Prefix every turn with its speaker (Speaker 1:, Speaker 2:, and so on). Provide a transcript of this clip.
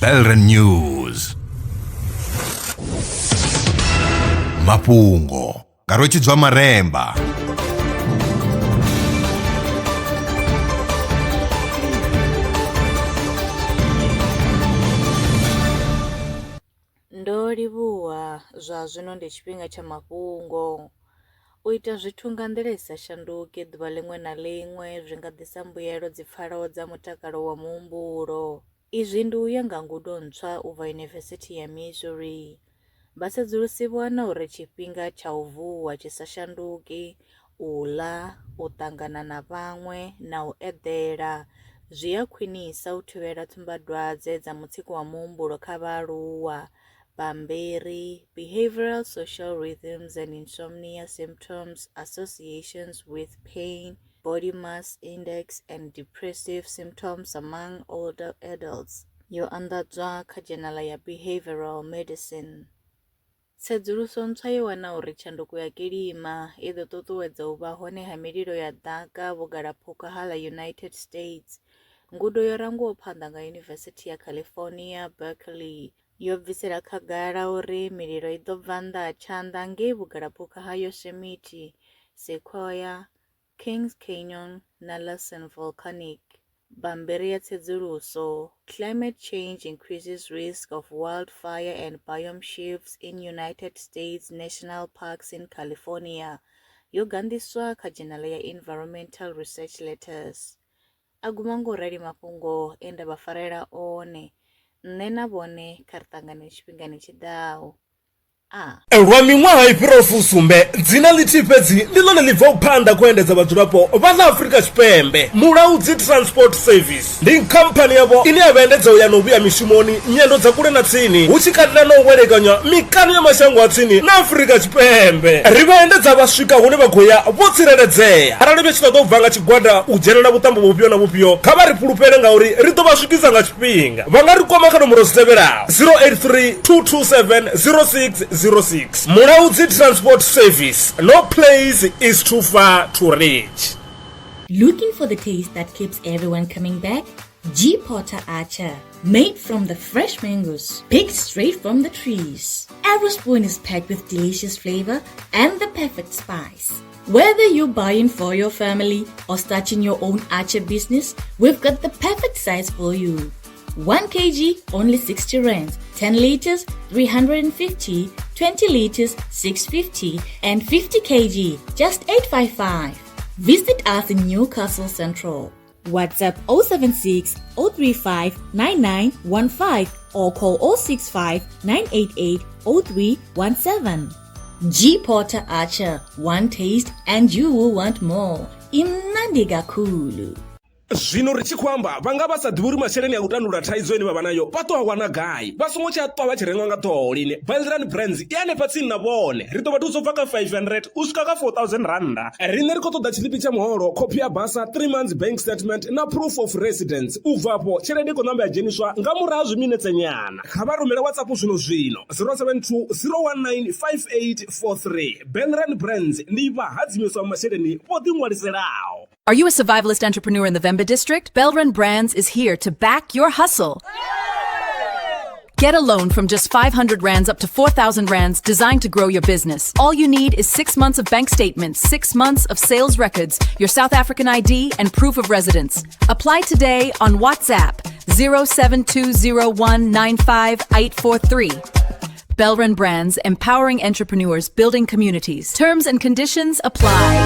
Speaker 1: Belren News. Mafhungo nga Rwetshidzwa Maremba.
Speaker 2: Ndo livhuwa zwa zwino ndi tshifhinga tsha mafhungo. U ita zwithu nga nḓila i sa shanduki ḓuvha ḽiṅwe na ḽiṅwe zwi nga ḓisa mbuelo dzi pfalaho dza mutakalo wa muhumbulo. Izwi ndi u ya nga ngudo ntswa u bva Yunivesithi ya Missouri. Vhasedzulusi vho wana uri tshifhinga tsha u vuwa tshi sa shanduki, u ḽa, u ṱangana na vhaṅwe na u eḓela zwi a khwinisa u thivhela tsumbadwadze dza mutsiko wa muhumbulo kha vhaaluwa. Bammbiri Behavioral Social Rhythms and Insomnia Symptoms Associations with Pain, Body Mass Index and Depressive Symptoms Among Older Adults yo anḓadzwa kha dzhenala ya Behavioral Medicine. Tsedzuluso ntswa yo wana uri tshanduko ya kilima i ḓo ṱuṱuwedza u vha hone ha mililo ya ḓaka vhugalaphukha ha ḽa United States. Ngudo yo rangwaho phanḓa nga Yunivesithi ya California, Berkeley yo bvisela khagala uri mililo i ḓo bva nnḓa ha tshanḓa ngei vhugalaphukha ha Yosemite, Sequoia, Kings Canyon na Lassen Volcanic. Bammbiri ya tsedzuluso Climate Change Increases Risk of Wildfire and Biome Shifts in United States National Parks in California yo ganḓiswa kha dzhenala ya Environmental Research Letters. A guma ngo rali mafhungo e nda vha farela one. Nṋe na vhone kha ri ṱangane tshifhingani tshi ḓaho. A.
Speaker 3: Lwa miṅwaha i fhiraho fusumbe, dzina ḽithihi fhedzi ndi ḽone ḽi bvaho phanḓa kha u endedza vhadzulapo vha ḽa Afrika Tshipembe. Mulaudzi Transport Service ndi khamphani yavho ine ya vha endedza u ya na u vhuya mishumoni, nyendo dza kule na tsini, hu tshi katela na u welekanywa mikano ya mashango a tsini na Afrika Tshipembe. Ri vha endedza vha swika hune vha khou ya vho tsireledzea. Arali vha tshi ṱoḓa u bva nga tshigwada u dzhenela vhuṱambo vhufhio na vhufhio, kha vha ri fhulufhele ngauri ri ḓo vha swikisa nga tshifhinga. Vha nga ri kwama kha nomboro dzi tevhelaho. 083 227 0606 Mulaudzi Transport Service no place is too far to reach.
Speaker 4: Looking for the taste that keeps everyone coming back? G Porter Archer, made from the fresh mangoes, picked straight from the trees. Every spoon is packed with delicious flavor and the perfect spice. Whether you're buying for your family or starting your own archer business, we've got the perfect size for you. 1 kg only 60 rands, 10 liters 350, 20 liters 650 and 50 kg just 855. Visit us in Newcastle Central. WhatsApp 076 035 9915 or call 065 988 0317. G Porter Archer, one taste and you will want more. Imnandi kakhulu.
Speaker 3: Zwino ri tshi khou amba vha nga vha sa ḓivhi uri masheleni a u tandulula thaidzo ine vha vha nayo vha ḓo a wana gai. Vha songo tsha ṱwa vha tshi rengwa nga ṱhoho lini. Belran Brands i hanefha tsini na vhone. Ri ḓo vha thusa u bva kha 500 u swika kha 4000 rannda. Riṋe ri khou ṱoḓa tshiḽipi tsha muholo, khophi ya basa, 3 months bank statement na proof of residence. U bva afho tshelede i khou namba ya dzheniswa nga murahu ha zwiminetse nyana. Kha vha rumele WhatsApp zwino zwino 072 019 5843. Belran Brands ndi vhahadzimiswa masheleni vho ḓiṅwaliselaho.
Speaker 5: Are you a survivalist entrepreneur in the Vhembe district? Belran Brands is here to back your hustle. Get a loan from just 500 rands up to 4,000 rands designed to grow your business. All you need is 6 months of bank statements, 6 months of sales records, your South African ID, and proof of residence. Apply today on WhatsApp 0720195843. Belran Brands, empowering entrepreneurs, building communities. Terms and conditions apply.